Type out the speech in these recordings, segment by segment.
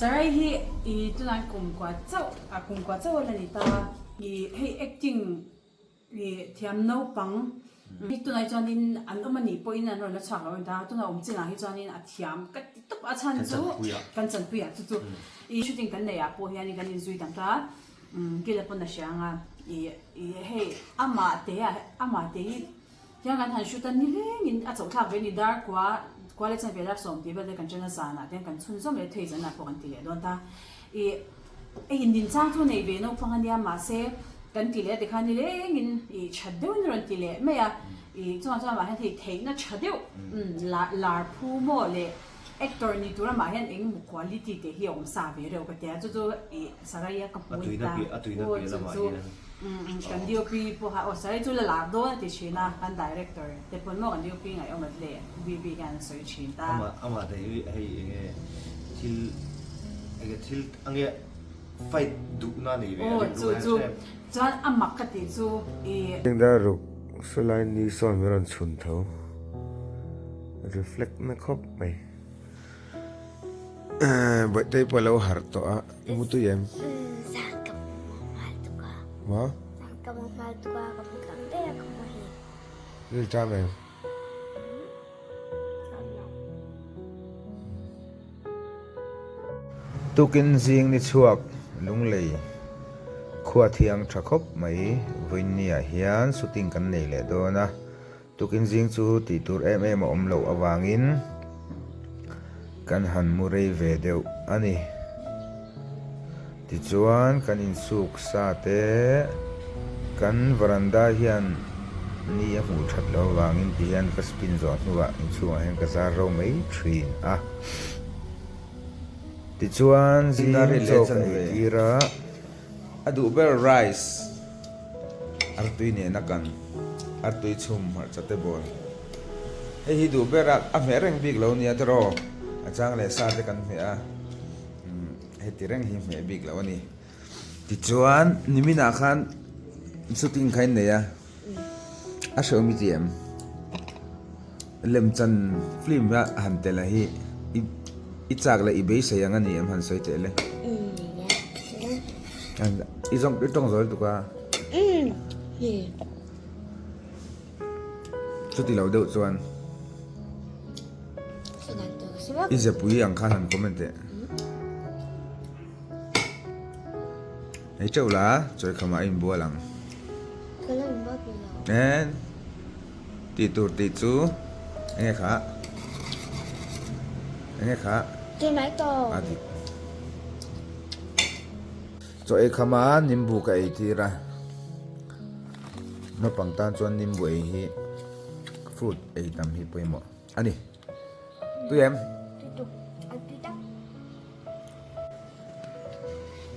Sarai hi i tunah kum kua chauh a kum kua chauh a la ni ta i hei acting i thiam naupang hi tunah hi chuanin an awm a nih pawhin an rawn la chhuak lo a ni ta tunah awm chinah hi chuanin a thiam ka ti tawp a chhan chu kan chanpuiah chu chu i shooting kan neih ah pawh hianin kan inzui tam ta a kila pawn a hria ang a i i hei amah te ah amah te hi Tiang kan han shoot a nilengin a chauh thlak ve a ni dar kua kua leh chanve dar sawm tih vel te kan chen a zanah te kan chhunzawm leh thei zanah pawh kan ti leh dawn ta ih hei indin chang chu nei ve naupang ania mahse kan ti leh tikhan nilengin ih tha deuhin a rawn ti leh mai a ih chungah chuan amah hian hei theihna tha deuh lar lar phu maw leh Actor ni tur amah hian eng emaw quality te hi a awm sa ve reuh ka tia chu chu ih Sarai a ka hmu in ta aw chu chu kan DOP pawh kha aw Sarai chu la lar dawn a ti thin a kan director te pawn maw kan DOP ngaihawm at leh BB hian an sawi thin ta. Amah amah te hi hei enge thil enge thil ange fight duhna nei ve a rilru hian chu chuan a mak ka tih chu ih. Engdar ruk sawlai ni sawn min rawn chhun tho. Reflect na khawp mai. Bawihtei pawh a lo harh tawh a, i mu tui em? Zan ka mu nghal tuk a. Maw? Zan ka mu nghal tuk a, ka mu tlang daih a ka mu hi. Ril ṭam em? Ṭam lo. Tukin zing ni chhuak Lunglei khua thiang ṭha khawp mai vawiinniah hian shooting kan nei leh dawn a. Tukin zing chu tih tur em em a awm loh avangin kan han mu rei ve deuh a ni. Tichuan kan insuk sa te kan varanda hian ni a hmuh that loh avangin ti hian ka spin zawh hnuah inchhungah hian ka zar ro mai thin a. Tichuan zing chaw ka eitir a. A duh ber rice artui nena kan artui chhum hmarcha te bawl. Hei hi duh ber a a hmeh reng bik lo nia tiraw a chang leh sa te kan hmeh a heti reng hi hmeh bik lo a ni. Tichuan niminah khan shooting kha in nei a. A hreuh mi ti em? Lemchan film hi a han tel a hi i chak leh i beisei ang a ni em han sawi teh le. I zawng i tawng zawl tuk a. Chuti lo deuh chuan i zepui ang khan han comment teh. Hei teuh la, chawi khamah a inbual ang. Ka la inbual ve lo. En, tih tur tih chu enge kha? Enge kha? Tomato. A dik. Chaw ei khama nimbu ka ei tir a. Naupang tan chuan nimbu ei hi fruit ei tam hi pawimawh a ni. Tui em? Tui tuk. A tui tak.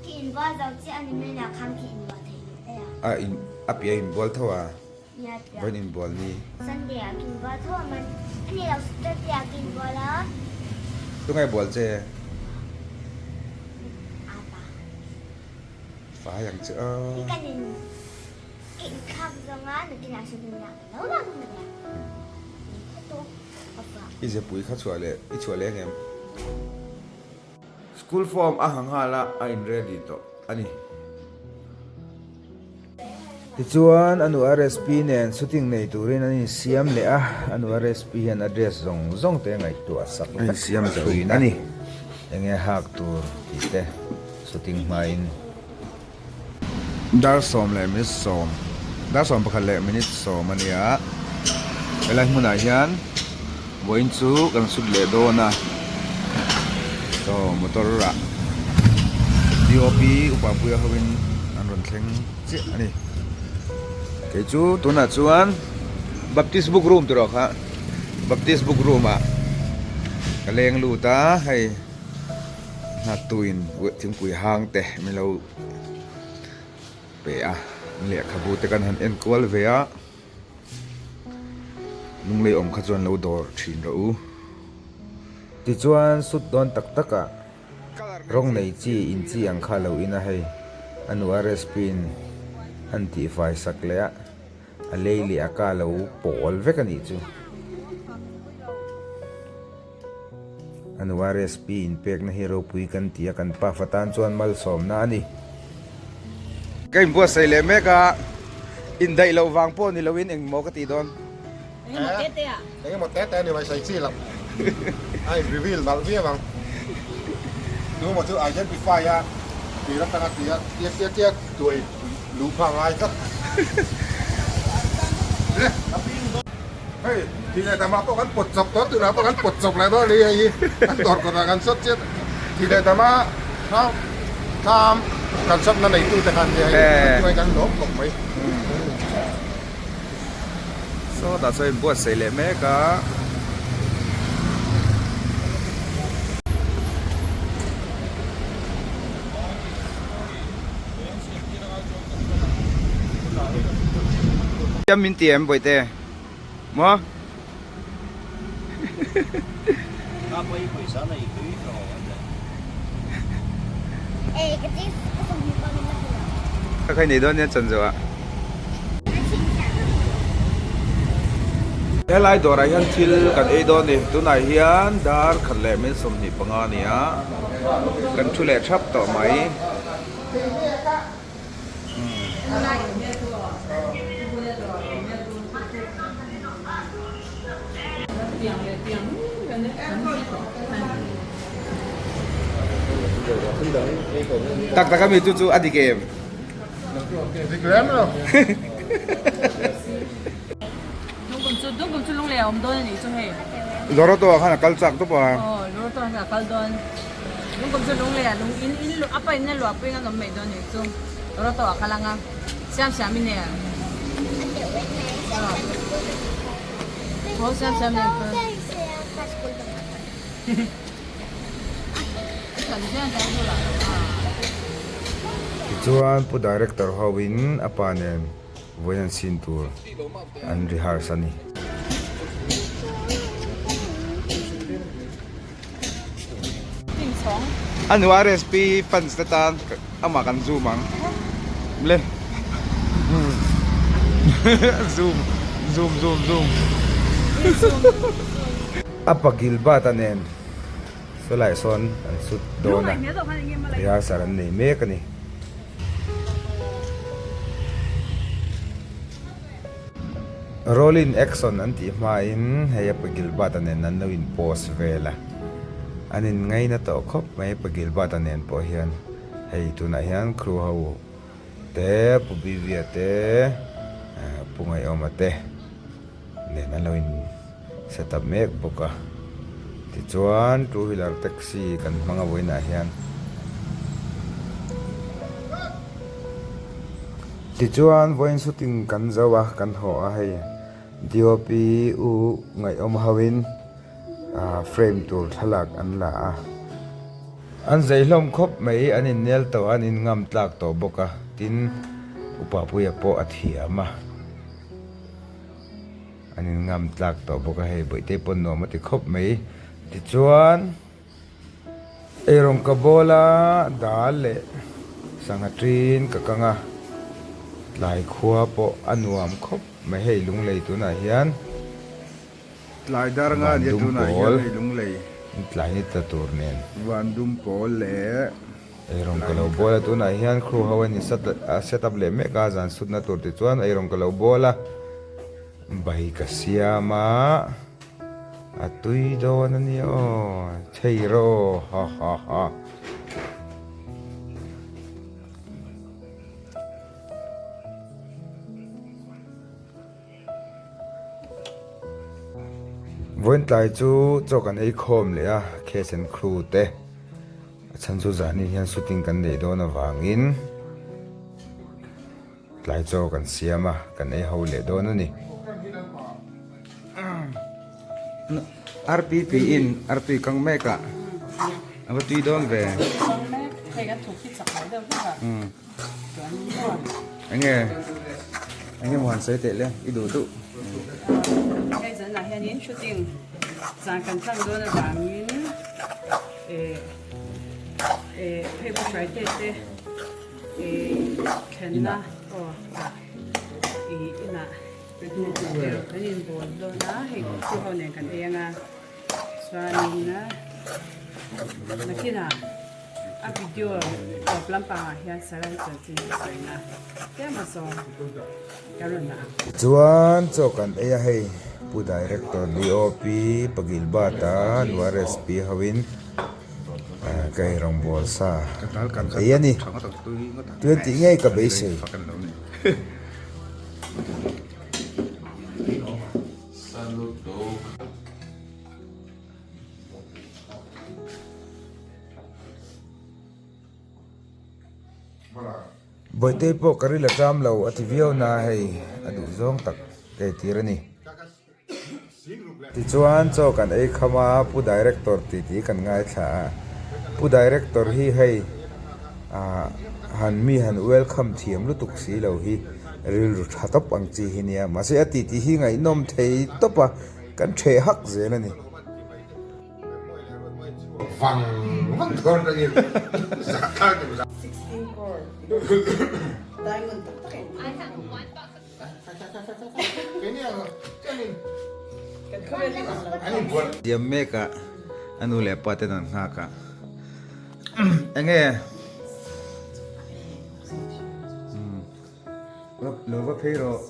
Ki inbual zo chiah a ni mai na khan ki inbual thei lo daih a. A in a piah inbual tho a. Nia piah. Vawiin inbual ni. Sunday ah ki inbual tho a man. A ni lo Saturday ah ki inbual a. Tunge bual che? Apa. Fai ang che aw. Hi kan in ka inthlak zawng a nakinah Sunday ah ka lo lang mai a. I zepui kha chhuah leh i chhuah leh ang em? School form a ha nghal a, a in ready tawh a ni. Tichuan a nu RSP nen shooting nei turin an insiam leh a, a nu RSP hian a dress zawng zawng te ngaihtuah sak vek Insiam zo thin a ni. Enge hak tur tih te shooting hmain. Dar 10 leh minute 10, dar 11 leh minute 10 a nia, helai hmunah hian vawiin chu kan sut leh dawn a, saw motor ah DOP upa puia hoin an rawn thleng chiah a ni. Kei chu tunah chuan Baptist book room tih rawh kha, Baptist book room ah ka leng lut a hei. Nghaktuin thingpui hang te min lo pe a, lehkhabu te kan han en kual ve a, lunglei awm kha chuan lo dawr thin rawh u. Tichuan sut dawn tak tak ah rawng nei chi in chi ang kha lo in a hei, a nu RSP in han tihfai sak leh a, a lei leh a ka lo pawl vek a nih chu. A nu RSP inpekna hi ropui kan ti a, kan pafa tan chuan malsawmna a ni. Ka inbuatsaih leh mek a, indaih loh vang pawh ni loin engmaw ka tih dawn? Engemaw te te ah. Engemaw te te a ni mai sawi chi loh. A in reveal nalh viau ang. Tuemaw chu identify a tir atanga tia tia tia tia tuai luh kha a ngai tlat. Hei ti leh tamah pawh kan pawt chawp tawh tunah pawh kan pawt chawp leh dawn a ni hei hi kan dawr kawtah kan sawt chiat ti leh tama thlam thlam kan sawtna neitute khan nia hei an hnuai kan lawm khawp mai. Sawtah chuan inbuatsaih leh mek a. Siam min ti em bawihte maw? Ka khai nei dawn nia chan zawh ah. Helai dawrah hian thil kan ei dawn a ni. Tunah hian dar khat leh min 25 a ni a, kan thu leh thap tawh mai. Tak tak ami chu chu a dik em? Dik lem lo. Dungkum chu dungkum chu lunglei a awm dawn a nih chu hei. Loroto ah khan a kal chak tawp a. Aw Loroto ah khan a kal dawn. Lungkum chu lunglei ah lung in in a pa in a luah pawhin an awm mai dawn a nih chu. Loroto ah kal ang a. Siam siam in nen. Aw siam siam nen. Tichuan Pu Director hoin a pa nen vawiin an sin tur an rehearse a ni. A nu RSP fans te tan amah kan zoom ang le zoom zoom zoom zoom. A pa Gilbert-a nen sawlai sawn an sut dawn a, rehearsal an nei mek a ni. Rolling action an tih hmain hei a pa Gilbert-a nen an lo in post vel a, an in ngaina tawh khawp mai pa Gilbert-a nen pawh hian hei tunah hian crew ho te Pu Bivia te Pu Ngaihawma te nen an lo in set up mek bawk a, tichuan two wheeler taxi kan hmang a vawiinah hian. Tichuan vawiin shooting kan zo a, kan haw a hei DOP u ngaihawm hoin frame tur thlalak an la a. An zei hlawm khawp mai, an innel tawh a, an inngam tlak tawh bawk a, tin Upapuia pawh a thiam a. An inngam tlak tawh bawk a hei bawihte pawn nuam a ti khawp mai. Tichuan eirawng ka bawl a dal leh sangha ṭin ka kang a, tlai khua pawh a nuam khawp mai hei lunglei tunah hian Tlai dar nga nia Vandum tunah hian pawl hei lunglei. Tlai ni tla tur nen. Vandum pawl leh Eirawng ka lo bawl a, tunah hian crew ho an in set up leh mek a, zan sutna tur ti chuan eirawng ka lo bawl a, bai ka siam a, a tui dawn a nia aw, thei rawh aw ha ha ha. Vawiin tlai chu chaw kan ei khawm leh a, case and crew te. A chhan chu zahni hian shooting kan neih dawn avangin tlai chaw kan siam a, kan ei ho leh dawn a ni. Arpi tiin artui kang mek a, a va tui dawn ve. Enge enge maw han sawi teh le i duh duh. Hei zanah hianin shooting zan kan tlang dawn avangin. Hei bu hruai te te thlenna aw ih inah kan inbawl dawn a hei chu ho nen kan ei anga chuanin. Nakinah a video tawp lampangah hian Sarai chanchin a sawina tlem a zawng ka rawn dah ang. Tichuan chaw kan ei a hei Pu Director DOP Pagilbata Nuares Pi hoin ka ei rawngbawl sa kan ei a ni. Tuian tih ngei ka beisei. Bawihte pawh ka ril a ṭam lo a ti viau na hei a duh zawng tak ka ei tir a ni. Tichuan chaw kan ei kham a Pu Director tih tih kan ngaithla a, Pu Director hi hei ah han mi han welcome thiam lutuk si lo hi rilru tha tawp ang chi hi nia mahse a tih tih hi ngaihnawm thei tawp a kan ṭheh hak zel a ni. Siam mek a a nu leh pa ten an nghak a enge lo va phei rawh.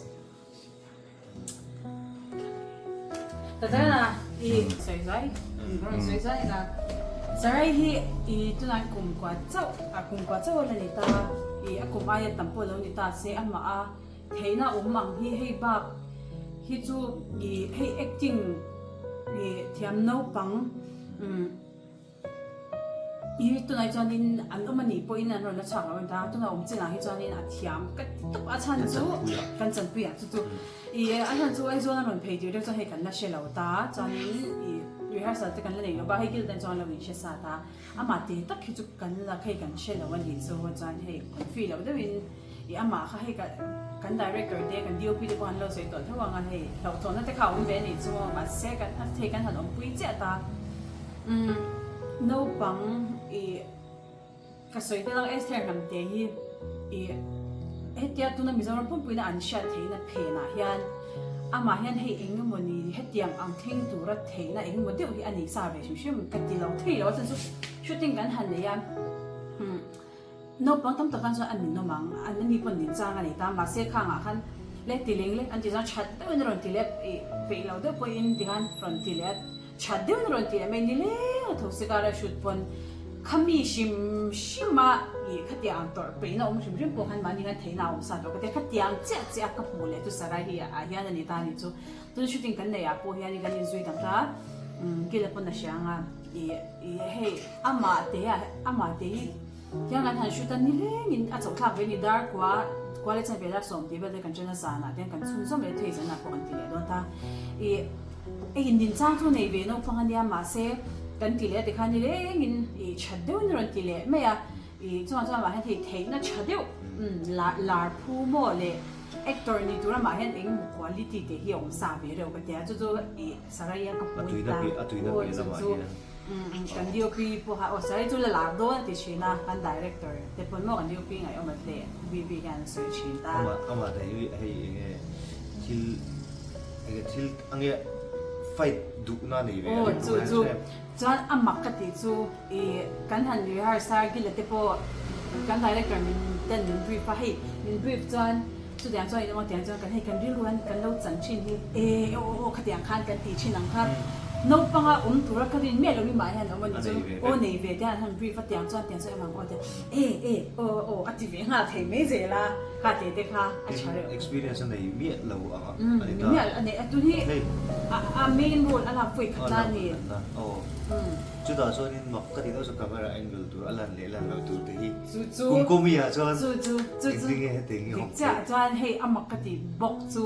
Tadana i sawi zai rawn sawi zai na Sarai hi i tunai kum kua chauh a kum kua chauh a la ni ta i a kum aia tam pawh lo ni ta se amah a theihna awm ang hi hei bak hi chu i hei acting i thiam naupang umm I tunah chuanin an awm anih pawhin an rawn la chhuak lo a ni ta, tunah awm chinah hi chuanin a thiam ka ti tawp a chhan chu kan chanpui ah chu chu i a chhan chu Aizawl an rawn phei tir deuh chuan hei kan la hre lo ta chuanin i rehearsal te kan la nei lo va hei kil tan chuan lo in hre sa ta amah te tak hi chu kan la hei kan hre lo a nih chu chuan hei confi loh deuhin i amah kha hei kan director te kan DOP te pawh an lo sawi tawh tho ang a hei hlauhthawnna te kha a awm ve a nih chu mahse kan hei kan han awmpui chiah ta. Umm naupang ih ka sawi tel ang Esther hnamte hi ih hetia tuna Mizoram pumpuina an hriat theihna phenah hian amah hian hei eng emawni hetiang ang thleng tura theihna eng emaw deuh hi a nei sa ve hrim hrim ka ti lo thei lo a chuan chu shooting kan han nei a umm Naupang tam tak tan chuan a ninawm ang, an ani pawn nin chang a nei ta, mahse khangah khan le ti leng lek an ti chuan that deuhin a rawn ti leh ih peih lo deuh pawhin ti khan rawn ti leh a, that deuhin a rawn ti leh mai ni leng a tho si kara shoot pawn khami hrim hrim a ih khatiang ang tawrh peihna awm hrim hrim pawh khan mahni khan theihna a awm sa tawh ka tia khatiang chiah chiah a ka hmuh leh chu Sarai hi ah hian a ni ta a ni chu tun shooting kan neih ah pawh hian kan inzui tam ta kila pawn a hria ang a ih ih hei amah te ah amah te hi. Tiang kan han shoot a nilengin a chauh thlak ve ni dar kua kua leh chanve dar sawm tih vel te kan chen a zanah te kan chhun zawm leh thei zanah pawh kan ti leh dawn ta i ei in din chang chu nei ve naupang ania mahse kan ti leh a tikhan nilengin i that deuhin a rawn ti leh mai a i chungah chuan amah hian hei theihna tha deuh lar lar phu maw leh actor ni tur amah hian eng emaw quality te hi a awm sa ve reuh ka tia chu chu i Sarai a ka hmu ta aw chu chu. Kan DOP pawha aw sawi chu la lar dawn a ti thin a, kan director te pawn maw kan DOP ngaihawm at leh BB hian a sawi thin ta. Amah amah te hi hei enge thil enge thil ange fight duhna nei ve Aw chu chu chuan a mak ka tih chu i kan han rehearse a Gila te pawh kan director min ten min brief a hei min brief chuan chutiang chuan in awm a tiang chuan kan hei kan rilru hian kan lo chan thin hi e aw aw khatiang khan kan tih thin ang kha naupanga awm tura ka rin miah loh i mah hian awm a ni chu aw nei ve te hian han brief a tiang chuan tiang chuan em ang aw tiang e e aw aw a ti ve nghal thei mai zel a kha te te kha a tha reuh. Experience a nei miah lo ang a ni ta. Miah a nei a tun hi a main role a lak vawi khat la a ni. Aw. Chutah chuanin mak ka ti deuh chu camera angle tur a lan leh lan loh tur te hi kum kawmi ah chuan engtin nge hetiang hi a awm theih. Chiah chuan hei a mak ka ti bawk chu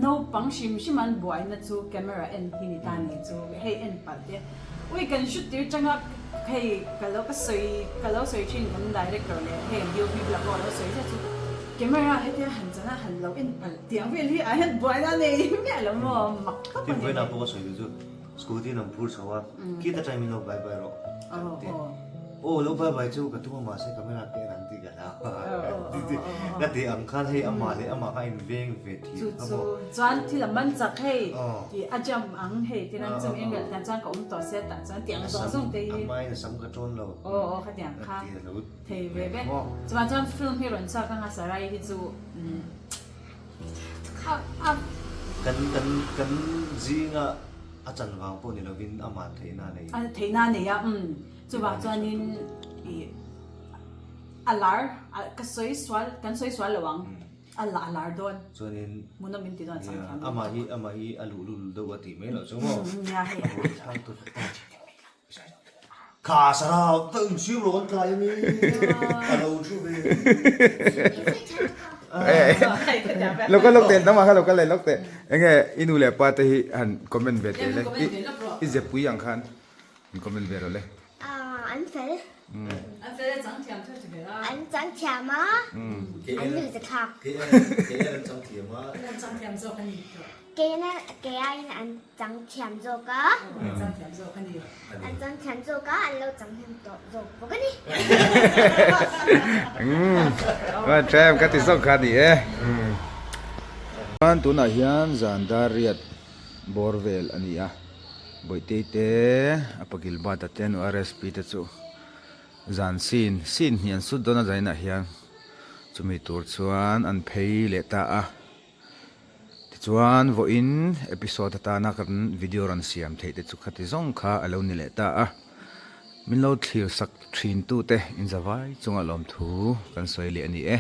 naupang hrim hrim an buaina chu camera en hi ni ta ni chu hei en palh te ui kan shoot tir tanga hei ka lo ka sawi ka lo sawi thin kan director leh hei an DOP bulah pawh ka lo sawi zet chu camera hetia han chana han lo en palh tiang vel hi ah hian buaina a nei miah lo maw mak tawp a ni. Tin vawiinah pawh ka sawi duh chu Scooty in an phur chho a, khita time in lo bye bye rawh kan ti. Aw lo bye bye chu ka tum a mahse camera te an ti ka hlau a ka ti ang khan hei amah leh amah kha a in veng ve thin a maw. Chuan thil a man chak hei tih a jump ang hei tin an chumi engvel tan chuan ka awm tawh sia tah chuan tiang zawng zawng te hi. A hmain a sam ka tawn lo. Aw aw khatiang kha thei ve ve. Chuvang chuan film hi rawn chhuak anga Sarai hi chu a a. Kan kan kan zinga a chan vang pawh ni lovin amah theihna a nei. A theihna a nei a umm. Chuvang chuanin ih a lar ka sawi sual kan sawi sual lo ang a la a lar dawn chuanin hmuhnawm min ti dawn chang thiam amah hi amah hi a luh lul deuh a tih mai loh chu maw nia hei a bul thlang tur kha sarau ta in siam lo an tlai ami a lo thu ve Lo kal lawk teh nangmah kha lo kal leh lawk teh enge i nu leh pa te hi han comment ve teh le i zepui ang khan In comment ve rawh le. An fel. An fel e chang thiam theuh ti ve a. An chang thiam a. An nuih za thlak. Kei an chang thiam a. An chang thiam zawk a ni. Kei aiin an chang thiam zawk a. An chang thiam zawk a ni. An chang thiam zawk a, an lo chang hnem tawh zawk bawk a ni. Umm, tha em ka ti zawk kha a ni e. Chuan tunah hian zan dar riat bawr vel a ni a. Bawihtei te a pakil bat a te nu RSP te chu zan sin sin hi an sut dawn a zainah hian chumi tur chuan an phei leh ta a tichuan vawiin episode atana kan video rawn siam theih te chu khati zawng kha a lo ni leh ta a min lo thlir sak thin tute inzavai chunga lawmthu kan sawi leh a ni e.